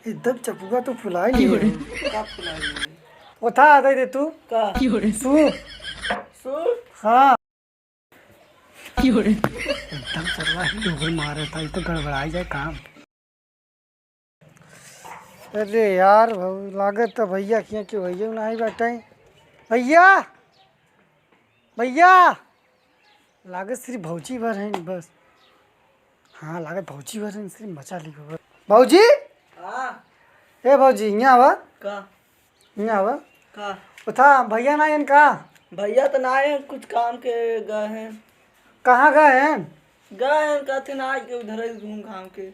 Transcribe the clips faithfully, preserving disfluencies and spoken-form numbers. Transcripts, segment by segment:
एकदम चपुआ तो फुलाई लिए। का फुलाई लिए? वो था, दे दे तू। का? सूप। सूप? हाँ। एकदम सरवा ही डोगर मारे था, ये तो गड़बड़ाई जाए काम। अरे यार, भाऊ, लागत तो भैया किया कि भैया नहीं बैठे। भैया, भैया, लागत सिर्फ भौजी भर हैं बस। हाँ, लागत भौजी भर हैं, सिर्फ मचा ली बस। भौजी? हाँ। ए भौजी, यहाँ आवा। का? यहाँ आवा। का? उठा, भैया ना आयन का? भैया तो ना आए, कुछ काम के गए हैं। कहाँ गए हैं? गए हैं, कहते ना आज के उधर ही घूम घाम के।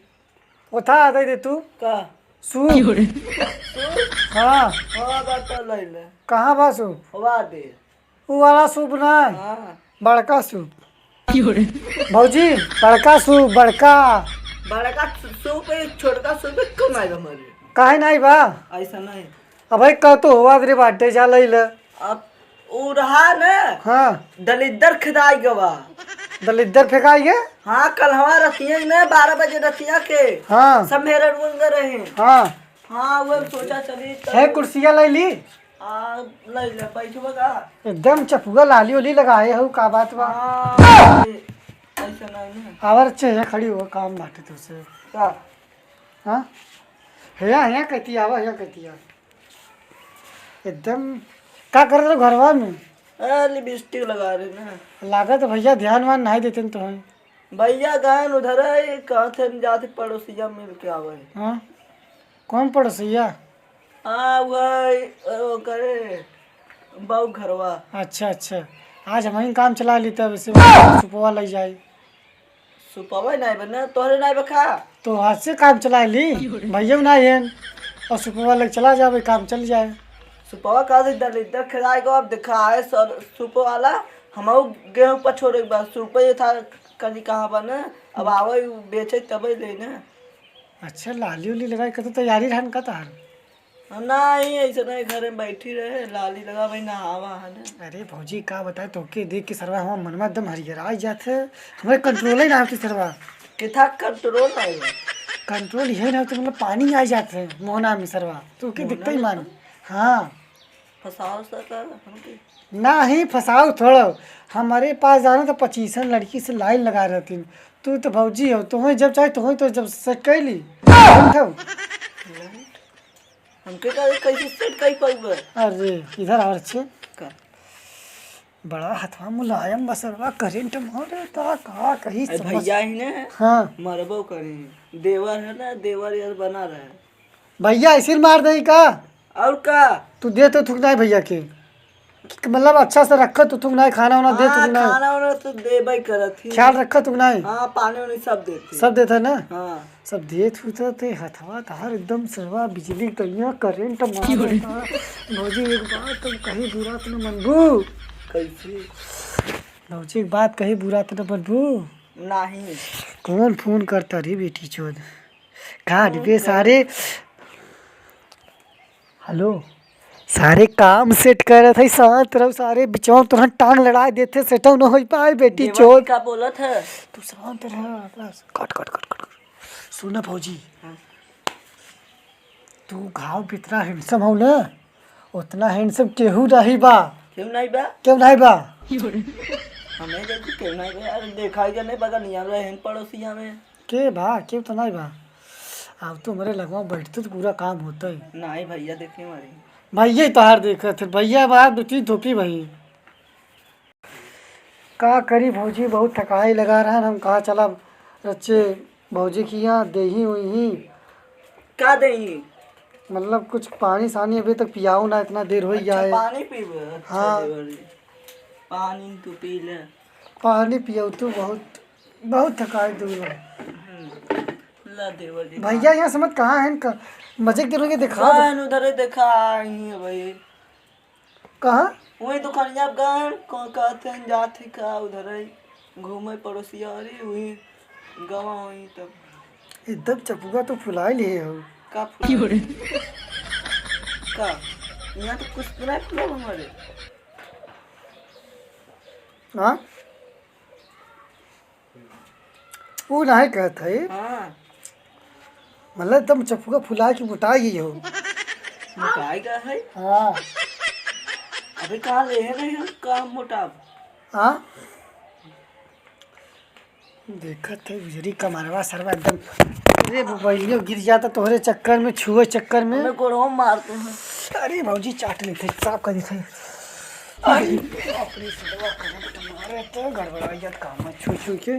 उठा, दे दे तू। का? सूप। सूप? हाँ। हाँ, बात तो ले ले। कहाँ बा सूप? हवा दे। उ वाला सूप ना, हाँ। बड़का सूप। भौजी, बड़का सूप, बड़का। बड़का सूप, एक छोटका सूप, एक कम आएगा हमारे। काहे नहीं बा? ऐसा नहीं। अबे, कह तो हुआ रे बाटे, जा लई ले। अब उ रहा न, हाँ। दलिद्दर खेदाई गवा। दलिद्दर फेंकाई गे? हाँ, कल हमारा रतिया न, बारह बजे रतिया के। हाँ। सब मेरे रुंग रहे। हाँ। हाँ, वो सोचा चली तो है, कुर्सिया लई ली? आ, लई ले, बैठबा का? एकदम चपुआ लाली ओली लगाए हऊ, का बात बा? हाँ, ये ऐसा नहीं ना। आवर अच्छे है, खड़ी हो, काम बाटे तुझसे। का? हाँ? हेया, हेया कहती आवा, हेया कहती आ। एकदम, का करत रहो घरवा में? आ, लिपस्टिक लगा रहे ना। लागत भैया ध्यान वान नहीं देते तो हैं। भैया गए न उधर है, कहते हैं जाते पड़ोसिया मिल के आवे। हाँ? कौन पड़ोसिया? हाँ, वह, अ, करे, बाऊ घरवा। अच्छा, अच्छा। आज हमहीं काम चला ली तब से सुपवा लग जाए। सुपवा नहीं बने, तोहरे नहीं बखा। तो आज से काम चला ली, भैया नहीं है, और सुपवा लग चला जावे, काम चल जाए। सुपवा का दे दलिद्दर खेदाई को अब दिखाए सर, सुपवा वाला, हमहू गेहूं पछोरे के बाद सुपवा ये था, कनी कहाँ बने, अब आवे उ बेचे तबे ले ना। अच्छा, लाली उली लगाई, कतो तैयारी रहन का तहार? नहीं, ऐसे नहीं, घरे में बैठी रहे, लाली लगा भाई, नहावा है ना। अरे भौजी, का बताए, तोके देख के सरवा हमार मनवा एकदम हरियराई जात है, हमरे कंट्रोल ही ना होती सरवा। किथा कंट्रोल नहीं है? कंट्रोल यही ना होती, मतलब पानी आ जात है मोहना में सरवा, तोके मोहना दिखते ही में मान। तो? हाँ। फसाओ सा का हमके? नाही, फसाओ थोड़ो। हमरे पास जाना तो पच्चीसन लड़की से लाइन लगा रहती। तू तो भौजी हो, तुम्हें जब चाहे तुम्हें तो जब सेट कर ली। हम तो हमके का कैसे सेट कर पाऊबे? अरे, इधर आ बच्चे। का? बड़ा हथवा मुलायम बसरवा, करंट मारे ता का कही अरे समझ। भैया ही ने हाँ। मरबो करे। देवर है ना, देवर यार बना रहे। भैया ऐसे मार दे का? और का? तू दे तो थुक नहीं भैया के, कि मतलब अच्छा से रखत तो थुक नहीं, खाना वाना दे हाँ, थुक नहीं। खाना वाना तो देबे करत ही। ख्याल रखत थुक नहीं। हाँ, पानी वानी सब देते। सब देता ना? हाँ। सब देत हूँ तो ते हथवा तहार एकदम सेवा बिजली कइया करंट मार देता। भौजी एक बात तुम कहीं बुरा तो न मनबू। कैसे? भौजी एक बात कहीं बुरा तो न मनबू। नहीं। कौन फोन करता रे बेटी चोद? काट बे सारे। हेलो, सारे काम सेट करत है, शांत रहो सारे, बिचवा में तुरंत टांग लड़ाए देते, सेटो न हो पाए बेटी देवर चोद। जी का बोलत है? तू शांत रह, बस। Cut, cut, cut, cut, cut. सुन ना भौजी, हाँ। तू घाव कितना हैंडसम हो ना, उतना हैंडसम केहू नहीं बा। केहू नहीं बा? केहू नहीं बा। हमें जैसे केहू नहीं बा, अरे देखा ही जाने बगलिया में रहन पड़ोसिया में। के बा? केहू तो नहीं बा। अब तो मेरे लगवा बैठते तो पूरा काम होता है। नहीं भैया, देखे हमारी। भैया ही तोहार देखत है, भैया बा दो तीन थोपी भाई। का करी भौजी, बहुत थकाई लगा रहा है, हम कहा चला रच्चे भौजी की यहाँ देही हुई ही। का देही? मतलब कुछ पानी सानी अभी तक पियाऊ ना, इतना देर हो अच्छा, गया है। पानी पीबे? अच्छा हाँ। देवर जी, पानी तू पी ले। पानी पियाऊ तू बहुत, बहुत थकाई दूर है। हम्म, ला देवर जी। भैया यहाँ समझ कहाँ है इनका? मजे के दिन के दिखा दो। बहन उधर देखा आई है भाई। कहाँ? वही दुकानिया पे गए, क-, कहते हैं जात ही का उधर ही घूमे पड़ोसिया, अरे वही गवा हुई तब। एकदम चपुआ तो फुलाई लिए हो। का फुलाई? का? यहाँ तो कुछ तो नहीं फुला हमारे। हाँ? ऊ नहीं कहत है। हाँ। मतलब एकदम चपुआ फुला के मोटा गई हो। मोटाई का है? हाँ। अबे कहाँ ले है नहीं हम, कहाँ मोटाब? हाँ। देखत है उजरी कमरवा सरवा एकदम। अरे मोबाइलियो गिर जाता तोहरे चक्कर में, छुए चक्कर में। हमें गोड़ों मारते हैं। अरे भौजी चाट लेते, साफ कर देते। अरे बाप रे, सरवा करंट मारे तो गड़बड़ाई जात काम है, छुई छुई के।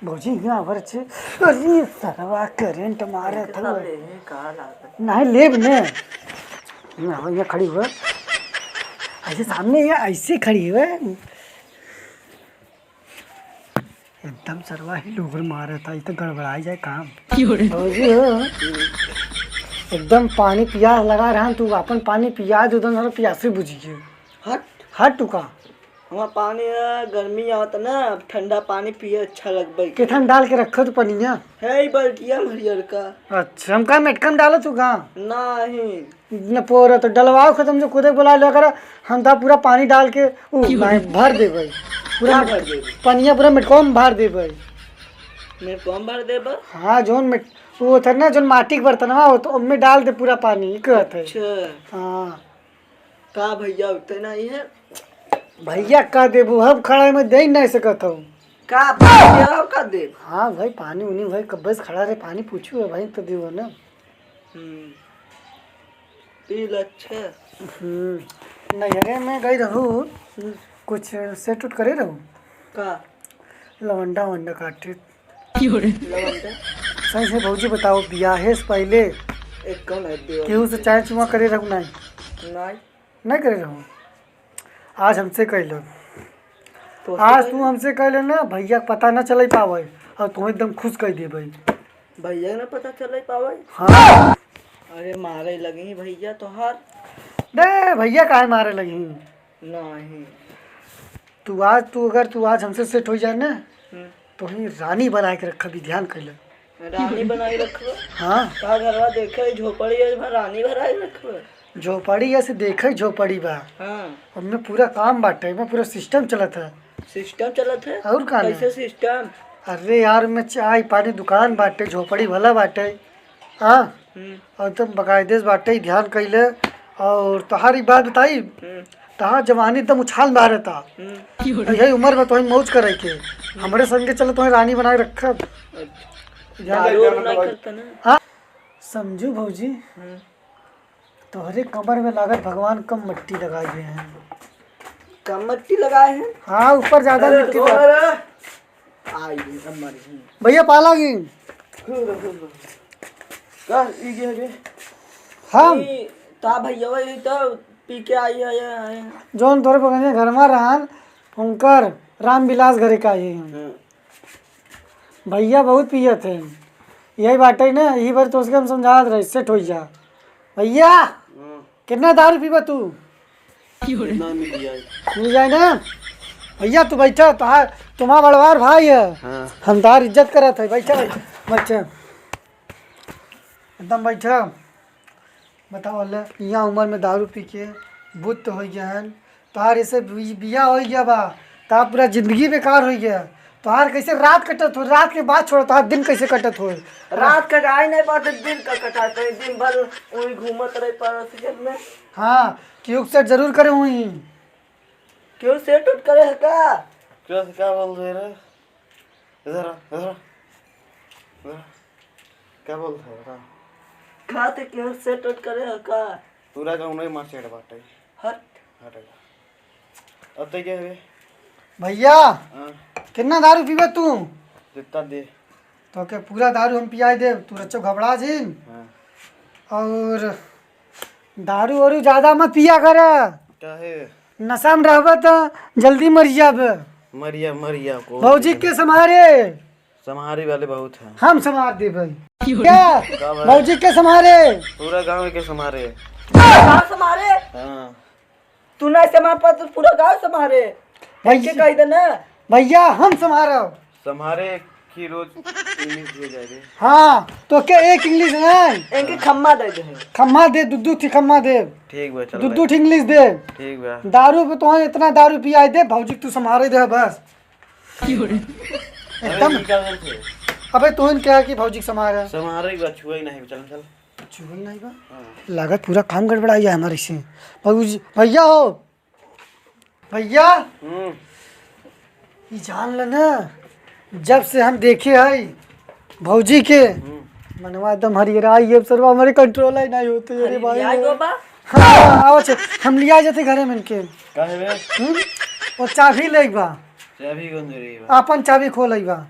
भौजी यहाँ पर छे। अरे सरवा करंट मारे तो। नहीं लेब ने। ना, यहाँ खड़ी हुआ। ऐसे सामने ये ऐसे खड़ी हुआ। एकदम सरवा ही लोगर मारत है, ई तो गड़बड़ाई जाए काम। क्यों रे? भौजी हो, एकदम पानी पियास लगा रहा, तू अपन पानी पिया दे, उधर साला पियासे बुझी गए। हट। हट तू का? हमार पानी है, गर्मी आवत ना, अब ठंडा पानी पिए अच्छा लगबे। केथन डाल के रखो तू पनिया? है ई बल्टिया में हरियर का। अच्छा, हम का मेटका में डालो तू का? नहीं। न पोरा तो डलवाओ खत्म जो खुदे बोला लिया करा, हम तो पूरा पानी डाल के ऊ क्यों? भाई भर देबै। पूरा क्या मेट-, भर देबै? पनिया पूरा मेटकवा में भर देबै। मेटकवा में भर देबै? हाँ, जौन मेट-, वो होता है ना, जौन माटी के बर्तनवा हो, तो ओमे डाल दे पूरा पानी, ई कहत है। अच्छा। हाँ। का भैया, उतने नहीं है? भैया का देबू, हम खड़ा में दे नहीं सकत हूँ। का भैया, का देब? हाँ भाई, पानी उनी भाई, कब्बे से खड़ा रहे, पानी पूछू है भाई, तो देबो ना। हम्म। पी ल, अच्छा। हम्म। नैहरे में गई रहू, हम्म। कुछ सेट उट करे रहू? का? लवंडा वंडा काटे। लवंडा? सही से भौजी बताओ, बियाहे से पहले एक कौन है देवर? केहू से चाय चुमा करे रहू नहीं? नहीं। नहीं करे रहू? आज हमसे कह लो। तो आज तू हमसे कह लेना, भैया के पता न चले पावे और तू एकदम खुश कर दे भाई। भैया के ना पता चले पावे? हाँ। अरे मारे लगी भैया तोहार। बे, भैया काहे मारे लगी? नहीं। तू आज, तू अगर, तू आज हमसे सेट हो जाए ना, हम्म। तो ही रानी बना के रखबी, ध्यान कर ले। रानी बनाई रखबो? हाँ। का घरवा देखे झोपड़ी है, भर रानी बनाई रखबो? झोपड़ी ऐसे देखे झोपड़ी बा। हाँ। ओमे पूरा काम बाटे, ओमे पूरा सिस्टम चलत है। सिस्टम चलत है? और का कैसे ना? सिस्टम? अरे यार, ओमे चाय पानी दुकान बाटे, झोपड़ी भला बाटे। हाँ। हम्म। और एकदम बाकायदे से बाटे, ध्यान कइले। और तोहार ई बात बताई, हम्म। तोहार जवानी एकदम उछाल मारता। हम्म। यही उम्र में तोही मौज करे के। हमरे संगे चलो, तोही रानी बनाए रखब। अच्छा। ध्यान दारू रखे। वारू नहीं करता ना? हाँ? समझू भौजी, हम्म। तोहरे कमर में लागत भगवान कम मट्टी लगाए हैं। कम मट्टी लगाए हैं? हाँ, ऊपर ज्यादा अरे, मिट्टी अरे, लगा- अरे। आई, अब मर गई। भैया, पाला की। का, ई के हवे? हम? ई, ता भैया, ई तो पी के आई है, ये, ये। जौन तोरे बगलिया घर में रहन, उनकर रामविलास घरे का आई है। हाँ। भैया बहुत पियत है। यही बाटे ना, यही बार तो उसके हम समझावत रहे, सेट हो जा। भैया, हाँ। कितना दारू पीबा तू? कितना मिल जाए? मिल जाए ना? भैया, तू बैठा, तोहार, तुम्हारा बड़वार भाई है। हाँ। हम तोहार इज्जत करत है, बैठा, बैठा, बैठा। एकदम बैठा। बताओ ले, इहाँ उम्र में दारू पी के बुत हो गया है। तोहार ऐसे बि-, बिया हो गया बा, तोहार पूरा जिंदगी बेकार हो गया। तोहार कैसे रात कटत हो, रात के बात छोड़ो, तोहार दिन कैसे कटत हो? रात कटाई नहीं पाते, दिन का कटाते, दिन भर वही घूमत रहे पारस में। हाँ, क्यों सेट जरूर करे हुई। क्यों सेट उट करे है का? क्यों से क्या बोल रहे रे? इधर आ, इधर आ, इधर आ। क्या बोल रहे हो? का? खाते क्यों सेट उट करे है का? पूरा गाँव नहीं मार चढ़ बाटे। हट। हट जा। अब तो क्या है? भैया, हाँ। कितना दारू पीबे तू? जितना दे। तो के पूरा दारू हम पियाई देब, तू रच्चो घबरा जिन। हाँ। और दारू वारू ज्यादा मत पिया कर। काहे? नशा में रहबे तो जल्दी मर जाबे। मरिया, मरिया को भौजी के संभारे। संभारी वाले बहुत हैं। हम संभार देबे। क्या? का भाई? भौजी के संभारे। पूरा गाँव के संभारे। गाँव संभारे? हाँ। तू ना संभार पा तो पूरा गाँव संभारे। भैया, ऐसे कह दे ना। भैया, हम संभारब। संभारे की रोज इंग्लिश दिए जाए रे। हाँ, तो के एक इंग्लिश नहीं? इनके खम्मा दे दे। खम्मा दे, दू दू थी खम्मा दे। ठीक बा, चल दू दू भाई। थी इंग्लिश दे। ठीक बा। दारू पे तो इतना दारू पियाई दे, भौजी तू संभारे दे बस। अरे, एकदम। ई का करत है? अबे तू इनके यहाँ की भौजी के समार है। समारे ही बा, छुआ ही नहीं, चल, चल। छुआ ही नहीं बा? हाँ। लागत पूरा काम गड़बड़ाई है हमारे से। भौजी, भैया हो, भैया। हम्म। ई जान ल ना, जब से हम देखे हई भौजी के, हम्म। मनवा एकदम हरियराई, ये सरवा हमारे control ही नहीं होते, अरे भाई। लिया गो बा? हाँ, आओ छे, हम लिया जाते घरे में इनके। काहे बे? हम्म? वो चाभी लेक बा। चाभी कौन दे रही बा? अपन चाभी खोलक बा।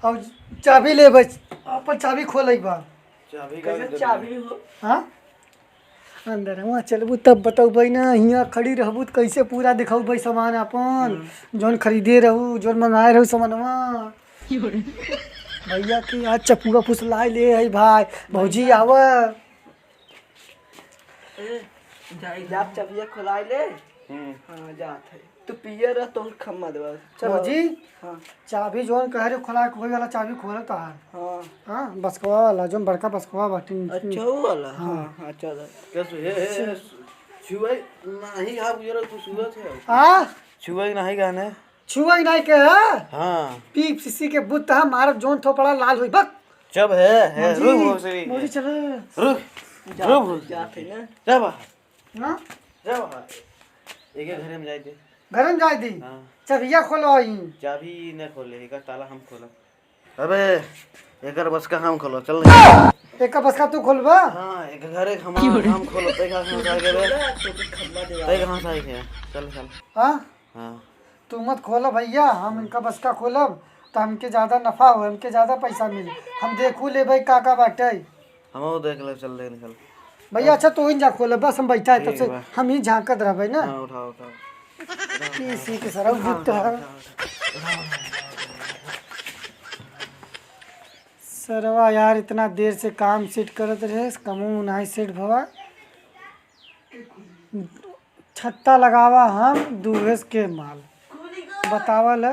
अब चाभी लेबे, अपन चाभी खोलक बा। चाभी का कैसे अंदर चाभी में? हो? हाँ? अंदर वहाँ चलबू तब बतौबै ना, हियाँ खड़ी रहबू त कैसे पूरा दिखौबै सामान अपन, हम्म। जौन खरीदे रहू, जौन मंगाए रहू सामानवा। भैया के आज चपुआ फुसलाए ले है भाई, भौजी आवा। ए, जाई जाप चाबिया खोलाए ले। हम्म। हाँ, जात है। तू पियर रह, तोहर खम्मा देवा। चलो। भौजी, हाँ। चाबी जौन कहे रहे खोला के, वही वाला चाबी खोला तहार। हाँ। हाँ, बसकवा वाला, जौन बड़का बसकवा बाटे। अच्छा, वो वाला? हाँ। हाँ, हाँ, चलो। कैसे? हे, हे, हे, छुआई नहीं, आप ये रहो, तू सुबह से हो। हाँ? छुआई नहीं कहने। छुआई नहीं के है? हाँ। पीप सीसी के बुत हम मारब, जौन थोपड़ा लाल होई, बक। जब है, है, मौजी, रुक, भोसड़ी के। मौजी, चलो। रुक, जा, रुक, भोसड़ी जाते के। ना। जा बाहर। हाँ? जा बाहर। एक, एक घरे में जाए दे। घरे में जाए दी? हाँ। चाबिया खोलो आई। चाबी न खोले, एकर ताला हम खोलब। अबे, एकर बसका हम खोलो, चल। एकर बसका तू खोलबा? हाँ, एक घरे हम, हम खोलो, ते कहाँ से आए रे? ते कहाँ से आए रे? चल, चल। हाँ? हाँ। तू मत खोला भैया, हम इनका बसका खोलब, तो हमके ज्यादा नफा हो, हमके ज्यादा पैसा मिले। हम देखू ले भाई का का बाटे। हम वो देख ले, चल ले निकल। भैया, अच्छा, तू ही जा खोला, बस हम बैठा है, तब ठीक से बा। हम ही झांकत रहबे ना। हाँ, उठाओ, उठाओ। इसी के सरऊ उठाओ, बुत है। उठाओ, उठाओ, उठाओ। सरवा यार, इतना देर से काम सेट करत रहे, कमो नाही सेट भवा। छत्ता लगावा हम दुहेस के माल। बतावा ल।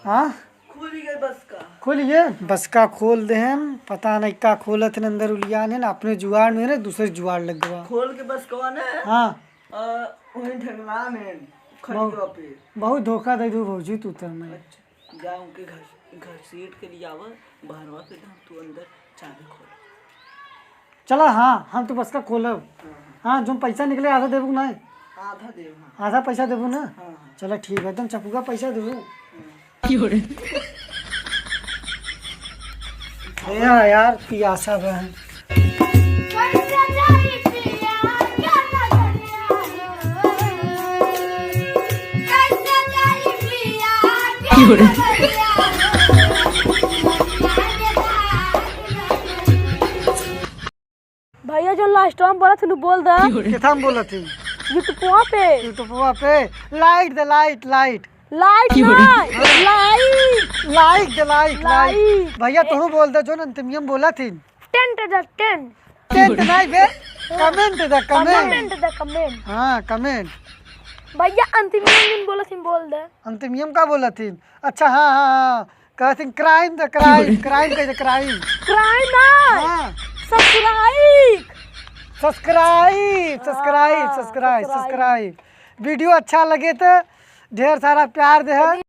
हाँ? खुल गए बसका। खुल गए? बसका खोल दे हम, पता नहीं का खोलत हैं अंदर उलियान हैं, अपने जुआड़ में रहे, दूसरे जुआड़ लग गवा। खोल के बसकवा ने? हाँ। अ, वहीं ढंगला में, खटिया बहुत, पे। बहुत धोखा दे दू भौजी तू तो हमें। अच्छा। जा उनके घर, घसीट के लियावा, बहरवा से धाम तू अंदर चाबी खोल। चला, हाँ, हम तो बसका खोलब। हाँ, हाँ। हाँ, जो पैसा निकले आधा देबू नहीं? आधा देब, हाँ। आधा पैसा देबू ना? हाँ, हाँ। चला ठीक है, एकदम चपुआ पैसा देबू। हाँ। ए यार, पियासा बा। भैया, जो last में बोलत हन, बोल दा। केथा में बोलत ही? YouTubeवा पे। YouTubeवा पे। Like दे, like, like। Like ना, like। Like दे, like, like। Like। भैया, तोहू बोल दे, जो अंतिमिया में बोलत ही। Tent the tent। Tent नहीं बे, comment the, comment। Comment the, comment। हाँ, comment। भैया, अंतिमिया में बोलत ही, बोल दे। अंतिमिया में का बोलत ही? अच्छा, हाँ, हाँ, हाँ। कहत ही crime द, crime, crime कह दे, crime। Crime ना। हाँ। Subscribe। Subscribe, subscribe, हाँ, subscribe, subscribe। Subscribe। Video अच्छा लगे तो ढेर सारा प्यार दे।